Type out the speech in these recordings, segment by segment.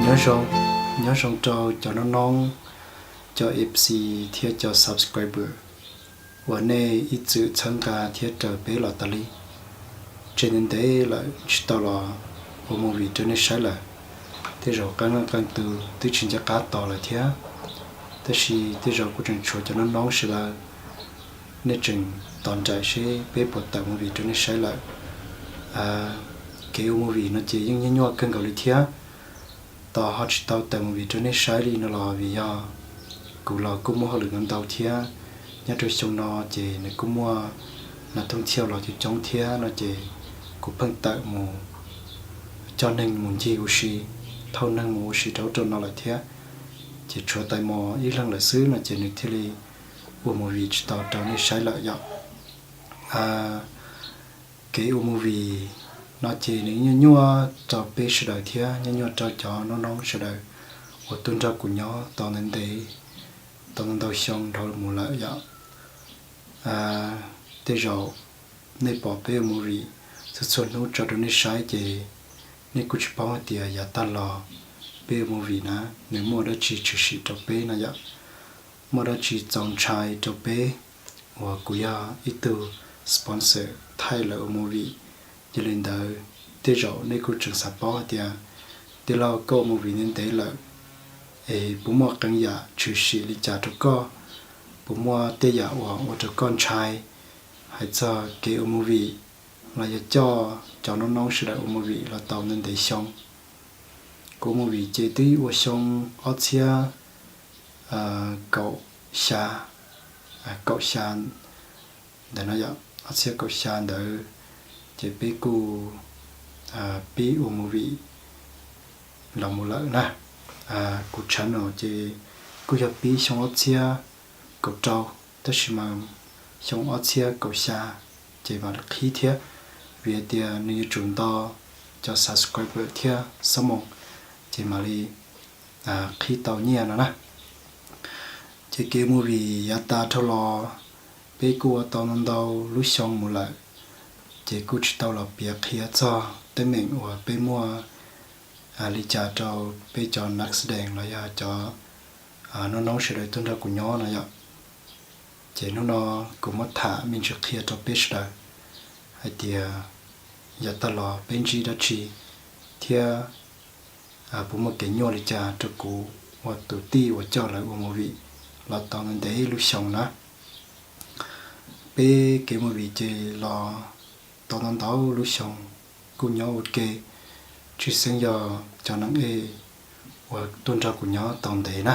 Nyob zoo, nyob zoo rau cov noob noob, cov F C thiab cov subscriber uas nej ib txwm txhawb nqa thiab raws peb los tas li. Tseg ntev ntev lawm tsis tau los ua movie rau nej saib lawm. Tej zaum qee leej qee tus twb tsis nco qab tos lawm thiab. Tab sis tej zaum kuj tseem tshuav cov noob noob sawv daws, nej tseem tos nraim seb peb puas tawm movie rau nej saib lawm. Kev ua movie no ces yeej nyuaj nyuaj kawg nkaus li thiab. Tos ho tsis tau tawm movie rau nej saib li no los vim yog kuv los kuj muaj hauj lwm ntau ntau thiab. Nyob rau xyoo no ces nws kuj muaj nas thooj thiaj los coob coob thiab no ces kuv pheej tawm mus coj neeg mus ncig ua si, thauj neeg mus ua si rau ub rau no lawm thiab. Ces tshuav tais mos ib leeg lawm xwb no ces nws thiaj li ua movie tsis tau rau nej saib lawm yom. Kev ua movie no ces nws nyuaj nyuaj rau peb sawv daws thiab nyuaj nyuaj rau cov noob noob sawv daws uas tuaj nrog kuv nyob tau ntev ntev, tau ntau ntau xyoo dhau mus lawm yom. Tej zaum nej pom peb ua movie txhua txhua hnub tso rau nej saib ces nej kuj tsis paub hais tias yav tag los peb ua movie na nws muaj dab tsi tshwm sim rau peb no yom. Muaj dab tsi txaus ntshai rau peb uas kuv yog ib tug sponsor thaij lawv ua movie. Yog li ntawd tej zaum nej kuj tseem xav paub hais tias tij laug, koj ua movie ntev ntev lawm es puas muaj qee yam tshwm sim li cas rau koj? Puas muaj tej yam uas ua rau koj ntshai hais txog kev ua movie los yog coj cov noob noob sawv daws ua movie los tau ntev ntev xyoo? Kuv ua movie ces twb ua xyoo ob txhiab kaum xya, kaum xya ntawd no yom, ob txhiab kaum xya ntawd ces peb kuj pib ua movie los mus lawm na. Kuv channel ces kuj yog pib xyoo ob txhiab kaum rau, tab sis mas xyoo ob txhiab kaum xya ces mam li qhib thiab, vim hais tias nws yuav tsum nto cov subscriber thiab xob moos ces mam li qhib tau nyiaj no na. Ces kev ua movie yav tas dhau los peb kuj ua tau ntau ntau lub xyoo mus lawm, ces kuj tsis tau los piav qhia txog teeb meem uas peb muaj li cas rau peb cov nas dees los yog cov noob noob sawv daws tuaj nrog kuv nyob no yom. Ces hnub no kuv muab tham me ntsis qhia rau peb sawv daws hais tias yav tag los peb ntsib dab tsi thiab puas muaj kev nyuaj li cas rau kuv ua tus tij uas coj lawv ua movie los tau ntev lub xyoo na. Peb kev movie ces los tau ntau ntau lub xyoo, kuj nyob ua ke, tshwj xeeb yog cov neeg ej uas tuaj nrog kuv nyob tau ntev na,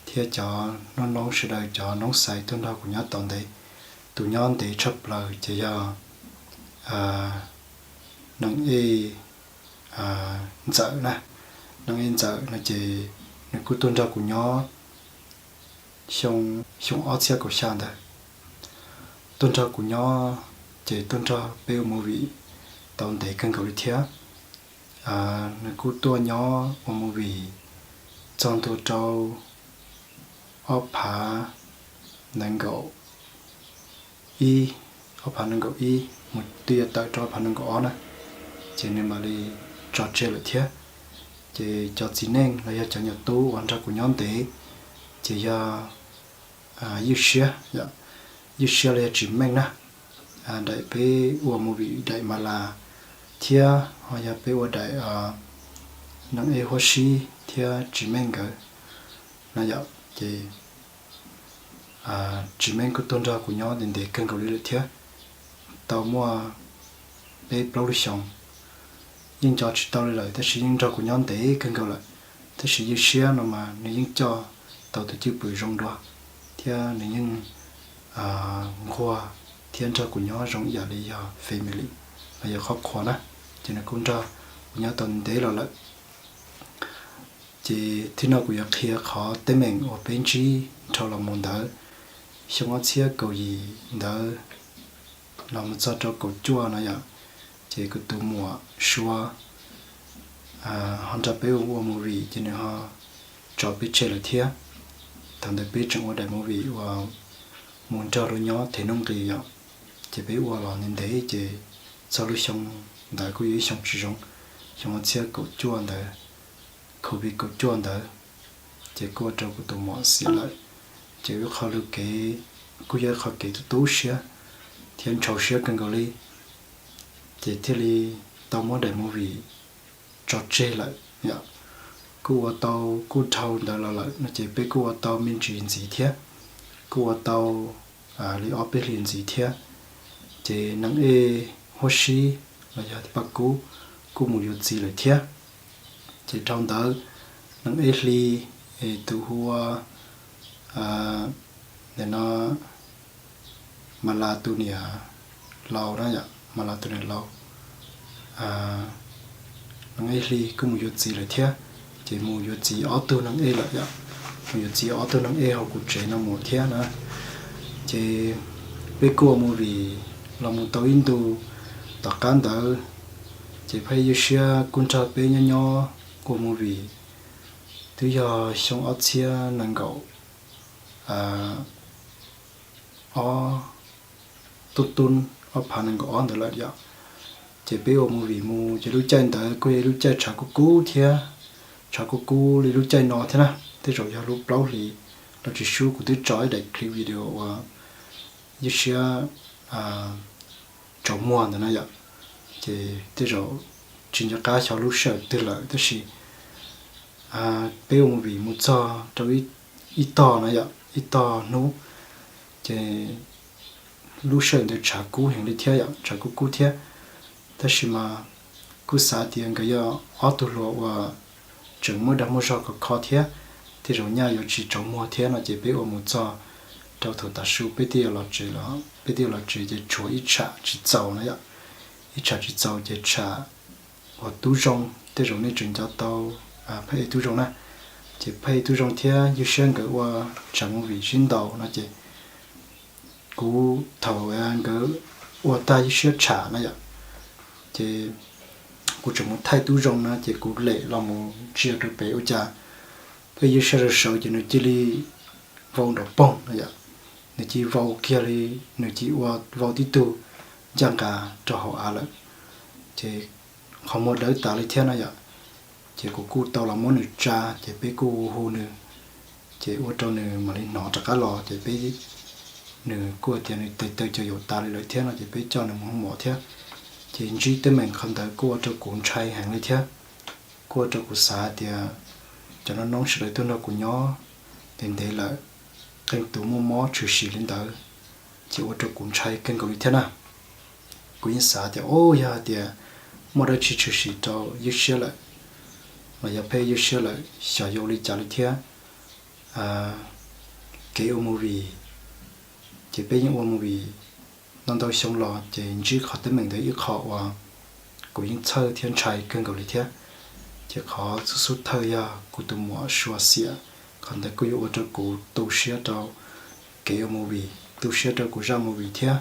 thiab cov noob noob sawv daws, cov noob xaiv tuaj nrog kuv nyob tau ntev. Tus nyob ntev tshaj plaws ces yog neeg ej Ntxawm na. Neeg ej Ntxawm no ces nws kuj tuaj nrog kuv nyob xyoo ob txhiab kaum xya ntawd, tuaj nrog kuv nyob ces tuaj nrog peb ua movie tau ntev kawg nkaus li thiab. Nws kuj tuaj nyob ua movie txog ntua rau ob phav nees nkaum ib, ob phav nees nkaum ib mus twb yuav tawm rau ob phav nees nkaum ob na, ces nws mam li tso tseg lawm thiab. Ces cov txiv neej los yog cov nyuam tub uas nrog kuv nyob ntev ces yog Ywj Siab, Ywj Siab los yog Tsis Meej na, daim peb ua movie daim Mas Las thiab ho yog peb ua daim neeg ej huab sib thiab Tsis Meej nkawd no yom. Ces Tsis Meej kuj tuaj nrog kuv nyob ntev ntev kawg nkaus li lawm thiab, tau muaj peb plaub lub xyoos. Yeej nco tsis tau li lawm tab sis yeej nrog kuv nyob ntev kawg nkaus lawm. Tab sis Ywj Siab no mas nws yeej coj tau tus cwj pwm zoo dua, thiab nws yeej nquag thiab nrog kuv nyob zoo ib yam li yog family los yog qhov qhua na, ces nws kuj nrog kuv nyob tau ntev los lawm. Ces thib no kuv yuav qhia qhov teeb meem uas peb ntsib dhau los mus ntawd, xyoo ob txhiab kaum yim ntawd los mus txog rau kaum cuaj no yom. Ces kuv tus muam Suav ho nrog peb ua movie ces nws ho tso peb tseg lawm thiab. Thaum ntawd peb tseem ua daim movie uas mus nrog luag nyob them nuj nqis yom. Ces peb ua los ntev ntev ces txog lub xyoo ntawd kuj yog ib xyoo tsis zoo, xyoo ob txhiab kaum cuaj ntawd, covid kaum cuaj ntawd, ces kuj ua rau kuv tus muam xiam lawm. Ces ib qho lub kev kuj yog ib qho kev tu tu siab thiab ntshau siab kawg nkaus li, ces thiaj li tau muab daim movie tso tseg lawm yom. Kuj ua tau, kuj dhau ntawd los lawm no ces peb kuj ua tau me ntsis ntxiv thiab, kuj ua tau li ob peb hlis ntxiv thiab, ces Neej Ej Huab Sib los yog Paj Kub kuj mus yuav txiv lawm thiab. Ces dhau ntawd Neej Ej Hli, es tus hu ua, nim no Mas Las tus niam laus na yom, Mas Las tus niam laus, Neej Ej Hli kuj mus yuav txiv lawm thiab. Ces mus yuav txiv ob tug Neej Ej lawm yom, mus yuav txiv ob tug Neej Ej hauv kuv tsev no mus thiab na. Ces peb kuj ua movie los mus tau ib ntus, tom qab ntawd ces Phaj Ywj Siab kuj nrog peb nyob nyob ua movie, twb yog xyoo ob txhiab nees nkaum ob, tub tub ob phav nees nkaum ob ntawd lawm yom. Ces peb ua movie mus ces lub caij ntawd kuj yog ib lub caij tshav kub kub thiab, tshav kub kub li lub caij no thiab na. Tej zaum yog lub plaub hlis los tsis sub, kuv twb tso ib daim clip video uas Ywj Siab tsaus muag ntawd na yom. Ces tej zaum tsis nco qab xyov lub sij hawm twg lawm tab sis peb ua movie mus txog rau ib tog na yom, ib tog hnub, ces lub sij hawm ntawd tshav kub heev li thiab yom, tshav kub kub thiab. Tab sis mas kuj xav tias nkawd yog ob tug hluas uas tseem muaj dag muaj zog khov kho thiab, tej zaum nyaj yuav tsis tsaus muag thiab no ces peb ua mus txog rau thaum tav su peb twb yuav los tsev los, peb twb yuav los tsev ces tshuav ib tsham tsis txaus na yom. Ib tsham tsis txaus ces tsham uas Tub Zoo, tej zaum nej tseem nco tau Phaj Ywj Tub Zoo na. Ces Phaj Ywj Tub Zoo thiab Ywj Siab nkawd ua tsham movie sib ntaus no ces kuv, thaum nkawd ua tag Ywj Siab tsham na yom, ces kuv tseem mus thaij Tub Zoo na ces kuv lem los mus ntsia rau pem ua cas Phaj Ywj Siab sawv sawv ces nws cia li vau nraum poog na yom, nws cia li vau kiag li, nws cia li ua vau tib tug ncaj nqa rau hauv av lawm, ces qhov muag dawb tas li thiab na yom. Ces kuv kuj tau los muab nws tsa ces peb kuj hu nws, ces ua rau nws mam li hnov rov qab los ces peb, nws kuj tias nws tes taw cov yaum tas li lawm thiab no ces peb coj nws mus hoob mos thiab. Ces ntsib teeb meem qhov ntawd kuj ua rau kuv ntshai heev li thiab, kuj ua rau kuv xav tias cov noob noob sawv daws tuaj nrog kuv nyob ntev ntev lawm, qee tus muaj mob tshwm sim li ntawd, ces ua rau kuv ntshai kawg nkaus li thiab na. Kuv yeej xav tias, o, yog hais tias muaj dab tsi tshwm sim rau Ywj Siab lawm, los yog Phaj Ywj Siab lawm xyov yuav ua li cas li thiab. Kev ua movie, ces peb yeej ua movie ntau ntau xyoo los ces ntsib qhov teeb meem ntawd ib qho uas kuv yeej txhawj thiab ntshai kawg nkaus li thiab. Ces qhov xub xub thawj yog kuv tus muam Sua xiam, qhov ntawd kuj yuav ua rau kuv tu siab rau kev ua movie, tu siab rau kuv zaj movie thiab.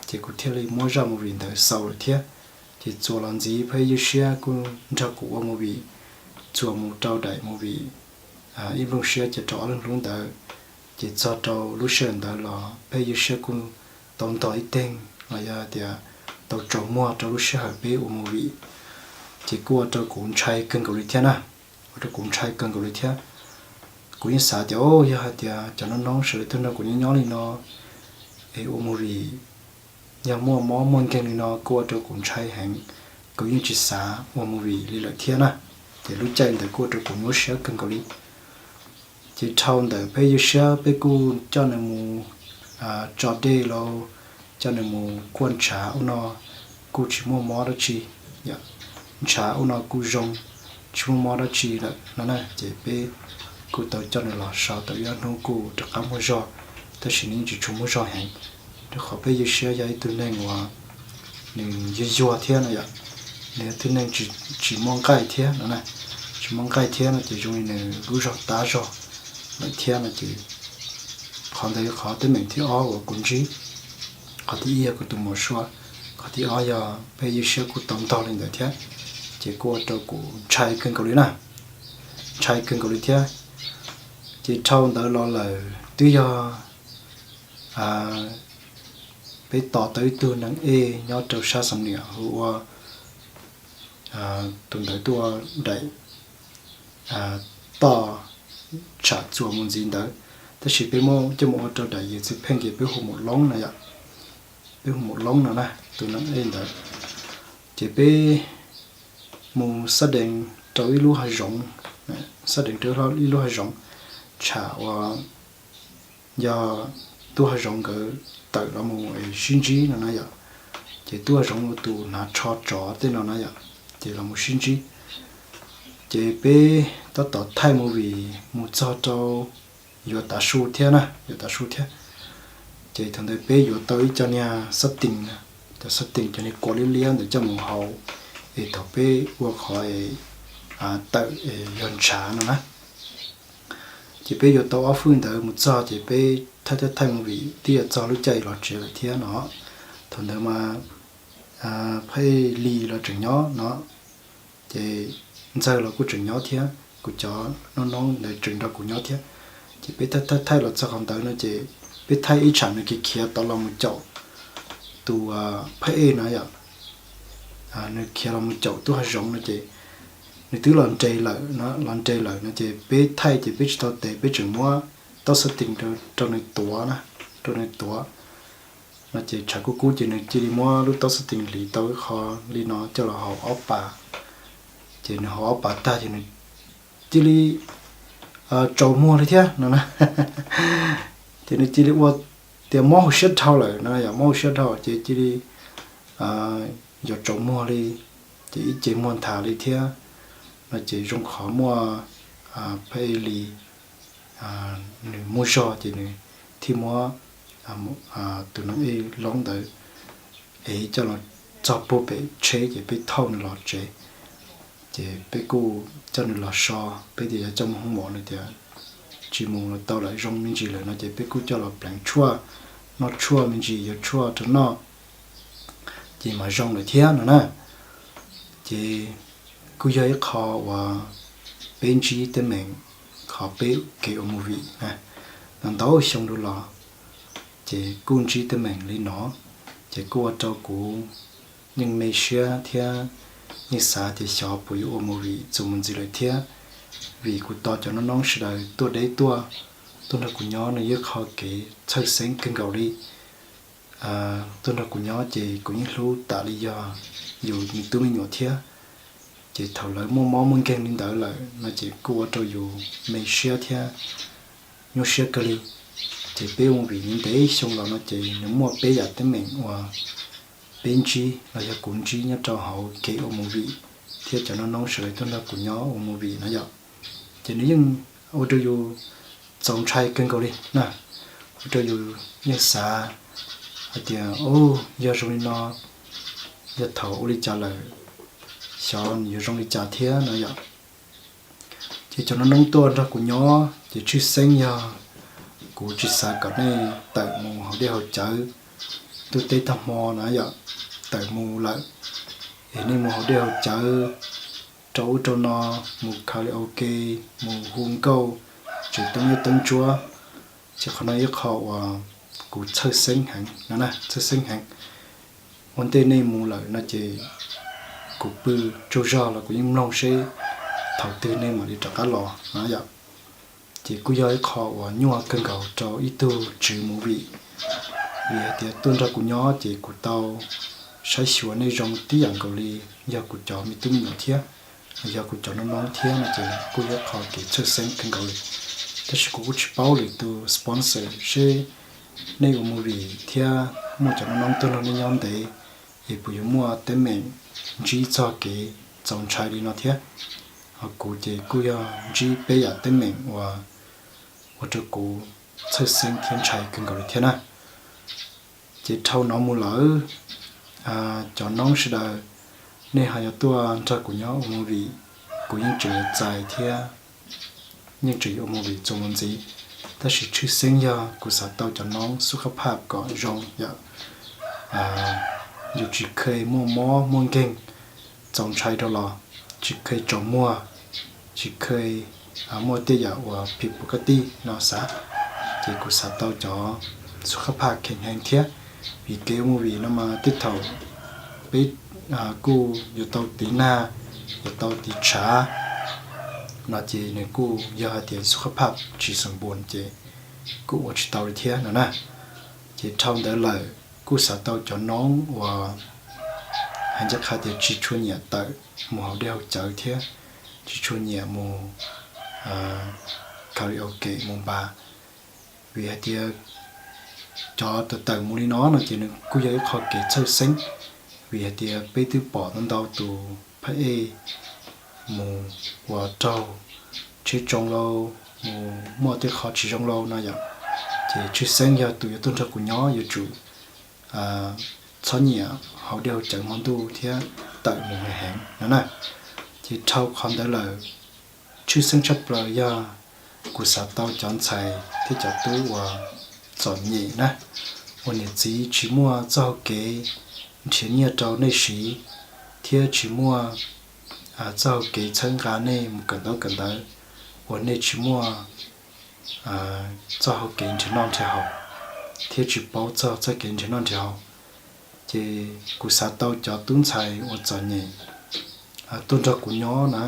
Ces kuv thiaj li muab zaj movie ntawd xaus lawm thiab. Ces txuas los ntxiv Phaj Ywj Siab kuj nrog kuv ua movie txuas mus rau daim movie Ib Nplooj Siab Cia Rau Ob Leeg Hlub ntawd. Ces txog rau lub sij hawm ntawd los Phaj Ywj Siab kuj tau ntog ib teeg los yog tias tau tsaus muag rau lub sij hawm peb ua movie. Ces kuj ua rau kuv ntshai kawg nkaus li thiab na, ua rau kuv ntshai kawg nkaus li thiab. Kuv yeej xav tias, o, yog hais tias cov noob noob sawv daws tuaj nrog kuv nyob nyob li no es ua movie, yog muaj mob muaj nkeeg li no kuj ua rau kuv ntshai heev, kuv yeej tsis xav ua movie li lawm thiab na. Ces lub caij ntawd kuj ua rau kuv nyuaj siab kawg nkaus li. Ces dhau ntawm Phaj Ywj Siab peb kuj coj nws mus tso dej lauj, coj nws mus kuaj ntshav ub no, kuj tsis muaj mob dab tsi, ntshav ub no kuj zoo, tsis muaj mob dab tsi lawm no na. Ces peb kuj tau coj nws los so tau ib ob hnub kuj rov qab muaj zog, tab sis nws yeej tsis tshua muaj zog heev, rau qhov Phaj Ywj Siab yog ib tug neeg uas nws yuag yuag thiab no yom, nws yog tug neeg tsis muaj nqaij thiab no na, tsis muaj nqaij thiab no ces zoo li nws lub zog tab zog lawm thiab no ces qhov ntawd yog qhov teeb meem thib ob uas kuv ntsib. Qhov thib ib yog kuv tus muam Sua, qhov thib ob yog Phaj Ywj Siab kuj tau ntog li ntawd thiab, ces kuj ua rau kuv ntshai kawg nkaus li na, ntshai kawg nkaus li thiab. Ces dhau ntawd los lawm twb yog peb tos tau ib tug neeg ej nyob rau sab Xam Niam hu ua, tus ntawd tuaj daim toj tsham txuas mus ntxiv ntawd. Tab sis peb muab coj mus ua rau daim yawg Txwj Pheej ces peb hu Maum Loob no yom. Peb hu Maum Loob no na, tus neeg ej ntawd. Ces peb mus xab dees rau ib lub hav zoov, xab dees rau ib lub hav zoov, tsham uas yog tub hav zoov nkawd tawm los mus es sib ntsib no na yom. Ces tub hav zoov tus hnav tsho tsov tej no na yom, ces los mus sib ntsib. Ces peb tab tom thaij movie mus txog rau yuav tav su thiab na, yuav tav su thiab. Ces thaum ntawd peb yuav tau ib co niag xab tis, cov xab tis cov niag kua liab liab ntawd coj mus hau, es thaum peb ua qhov es tawm es yog ntshav no na. Ces peb yuav tau ob fwj ntawd mus txog ces peb thaij thaij thaij movie twb yuav txog lub caij los tsev lawm thiab no. Thaum ntawd mas Phaj Ej Lis los tseem nyob no, ces Ntxawg los kuj tseem nyob thiab, kuv cov noob noob ntawd tseem nrog kuv nyob thiab. Ces peb thaij thaij thaij los txog qhov ntawd no ces peb thaij ib tsham nws khiav khiav tod los mus caum tus Phaj Ej no yom. Nws khiav los mus caum tub hav zoov no ces nws twb los nres lawm, los nres lawm no ces peb thaij ces peb tsis tau tes, peb tseem muab taub xab tis rau nws tuav na, rau nws tuav no ces tshav kub kub ces nws cia li muab lub taub xab tis hliv tau ib qho li no coj los haus ob pas. Ces nws haus ob pas tag ces nws cia li tsaus muag li thiab no na. Ces nws cia li ua tias mob hauv siab dhau lawm no, yog mob hauv siab dhau ces cia li yog tsaus muag li, ces ib ce muag nthav li thiab no ces zoo qhov muaj Phaj Ej Lis nws muaj zog ces nws thiaj muab tus neeg ej loob ntawd es coj los txog puag pem tsheb ces peb thauj nws los tsev. Ces peb kuj coj nws los so, peb tias yog coj mus hoob mos, nws tias tsis mus los tau lawm, zoo me ntsis lawm no ces peb kuj coj los pleev tshuaj, noj tshuaj me ntsis, yuav tshuaj rau noj, ces mas zoo lawm thiab no na. Ces kuj yog ib qho uas peb ntsib teeb meem qhov peb kev ua movie na, ntau ntau xyoo dua los ces kuj ntsib teeb meem li no, ces kuj ua rau kuv yeej me siab thiab yeej xav tias xyov puas yuav ua movie txuas mus ntxiv lawm thiab, vim kuv tos cov noob noob sawv daws tuaj deb tuaj, tuaj nrog kuv nyob no yog qhov kev txhawj xeeb kawg nkaus li. Tuaj nrog kuv nyob ces kuv yeej hlub tas li yog yus me tub me nyuam thiab. Ces thaum lawv muaj mob muaj nkeeg li ntawd lawm no ces kuj ua rau yus me siab thiab nyuaj siab kawg li. Ces peb ua movie ntev xyoo los no ces nws muaj peb yam teeb meem uas peb ntsib los yog kuv ntsib nyob rau hauv kev ua movie thiab cov noob noob sawv daws tuaj nrog kuv nyob ua movie no yom. Ces nws yeej ua rau yus txaus ntshai kawg nkaus li na, ua rau yus yeej xav hais tias, o, yog zoo li no, yog thaum ua li cas lawm, xyov nws yuav zoo li cas thiab no yom. Ces cov noob noob tuaj nrog kuv nyob ces tshwj xeeb yog kuv tsis xav kom nej tawm mus haus dej haus cawv ntuj teb tag hmo na yom, tawm mus lawm es nej mus haus dej haus cawv rau ub rau no, mus karaoke, mus hu nkauj, tseem teeb liab teeb ntsuab. Ces qhov no ib qho uas kuv txhawj xeeb heev no na, txhawj xeeb heev. Ua ntej nej mus lawm no ces kuv pw tsaug zog los kuv yeej mloog seb thaum twg nej mam li rov qab los no yom. Ces kuj yog ib qho uas nyuaj kawg nkaus rau ib tug tswv movie, vim hais tias tuaj nrog kuv nyob ces kuv tau saib xyuas nej zoo tib yam nkaus li yog kuv cov me tub me nyuam thiab, yog kuv cov noob noob thiab no ces kuj yog qhov kev txhawj xeeb kawg nkaus li. Tab sis kuv kuj tsis paub lwm tus sponsor seb nej ua movie thiab muaj cov noob noob tuaj nrog nej nyob ntev es puas yuav muaj teeb meem ntsib txog kev txaus ntshai li no thiab. Ho kuv ces kuj yog ntsib peb yam teeb meem uas ua rau kuv txhawj xeeb thiab ntshai kawg nkaus li thiab na. Ces dhau no mus lawm, cov noob sawv daws, nej ho yuav tuaj nrog kuv nyob ua movie, kuv yeej tseem yuav txais thiab yeej tseem yuav ua movie txuas mus ntxiv. Tab sis tshwj xeeb yog kuv xav tau cov noob xub qab phaj kom zoo yom. Yus tsis kheev muaj mob muaj nkeeg txaus ntshai rau los, tsis kheev tsaus muag, tsis kheev muaj tej yam uas phim pus kab tij no xav. Ces kuv xav tau cov xub qab phaj kheev heev thiab, vim kev ua movie no mas tej thaum peb kuj yuav tau tiv nag, yuav tau tiv tshav, no ces nws kuj yog hais tias xub khab phaj tsis xeem npuas ces kuj ua tsis tau li thiab no na. Ces dhau ntawd lawm kuj xav tau cov noob uas hais ncaj qha tias tsis tshua nyiam tawm mus haus dej haus cawv thiab tsis tshua nyiam mus karaoke mus npas, vim hais tias cov tawm tawm mus li no no ces nws kuj yog ib qho kev txhawj xeeb, vim hais tias peb twb pom ntau tus phab ej mus ua raug tsheb tsoo lauj, mus muaj tej qho tsis zoo lauj no yom. Ces tshwj xeeb yog tus yuav tuaj nrog kuv nyob yuav tsum txhob nyiam haus dej haus cawv hmo ntuj thiab tawm mus heev heev no na. Ces dhau qhov ntawd lawm, tshwj xeeb tshaj plaws yog kuv xav tau cov ntxhais thiab cov tub uas txom nyem na, uas niam txiv tsis muaj txoj hau kev nrhiav nyiaj rau nej siv thiab tsis muaj txoj hau kev txhawb nqa nej mus kawm ntaub kawm ntawv, uas nej tsis muaj txoj hau kev nrhiav noj nrhiav haus thiab tsis paub txog txoj kev nrhiav noj nrhiav haus. Ces kuv xav tau cov tub ntxhais uas txom nyem tuaj nrog kuv nyob na,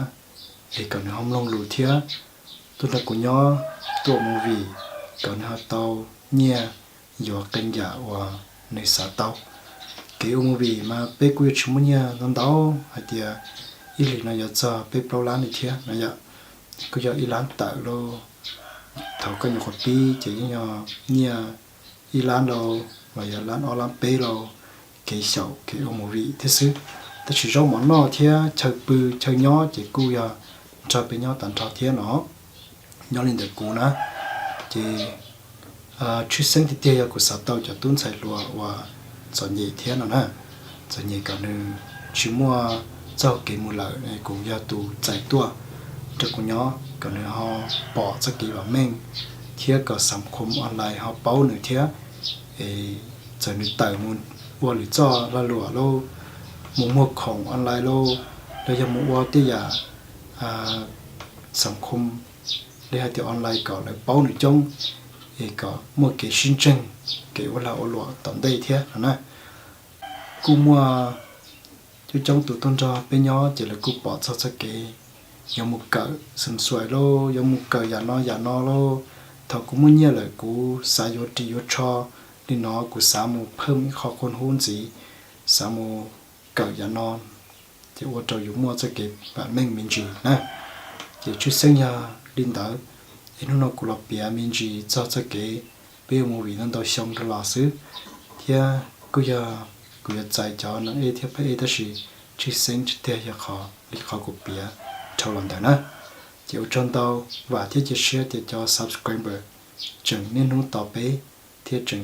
es kom nws ho mloog lus thiab tuaj nrog kuv nyob, tuaj ua movie kom nws ho tau nyiaj yuav qee yam uas nws xav tau. Kev ua movie mas peb kuj yuav tsis muaj nyiaj ntau ntau, hais tias ib hlis no yuav txog peb plaub lab li thiab no yom. Kuj yog ib lab tawm lauj, thaum koj nyuam qhuav pib ces yeej yog nyiaj ib lab lauj los yog lab ob lab peb lauj, kev xyaum kev ua movie thiab xwb. Tab sis zaub mov noj thiab chaw pw chaw nyob ces kuj yog nrog peb nyob tag nrho thiab no. Nyob li ntawm kuv na, ces tshwj xeeb tiag tiag yog kuv xav tau cov tub ntxhais hluas uas txom nyem thiab no na, txom nyem kom nws tsis muaj txoj hau kev mus lawm, kuv yog tus txais tuaj nrog kuv nyob kom nws ho pom txoj kev vam meej thiab kom xam khom online ho paub nws thiab. Es txawm nws tawm mus ua lwm txoj lag luam lauj, mus muag khoom online lauj, los yog mus ua tej yam xam khom li hais tias online kom lawv paub nws coob, es kom muaj kev sib ntseeg, kev ua lag ua luam tom ntej thiab no na. Kuj muaj coob coob tus tuaj nrog peb nyob ces lawv kuj pom txog txoj kev yuav mus kawm xeem xuaim lauj, yuav mus kawm yam no yam no lauj. Thaum kuv muaj nyiaj lawm kuv xav yuav ris yuav tsho li no, kuv xav mus phawj ib qho qhov hub ntxiv, xav mus kawm yam no, ces ua rau yus muaj txoj kev vam meej me ntsis na. Ces tshwj xeeb yog li ntawd, es hnub no kuv los piav me ntsis txog txoj kev peb ua movie ntau ntau xyoo rau los xwb, thiab kuj yog kuv yuav txais cov nam ej thiab phab ej tab sis tshwj xeeb tiag tiag yog qhov li qhov kuv piav dhau los ntawd na. Ces ua tsaug ntau, vam thiab cia siab tias cov subscriber tseem niaj hnub tos peb thiab tseem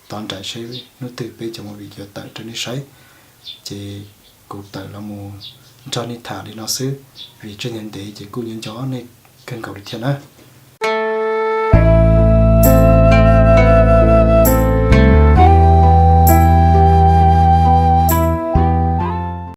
tos nraim seb hnub twg peb cov movie yuav tawm rau nej saib. Ces kuv tawm los mus nrog nej tham li no xwb, vim tseem ntev ces kuj nco nco nej kawg nkaus li thiab na.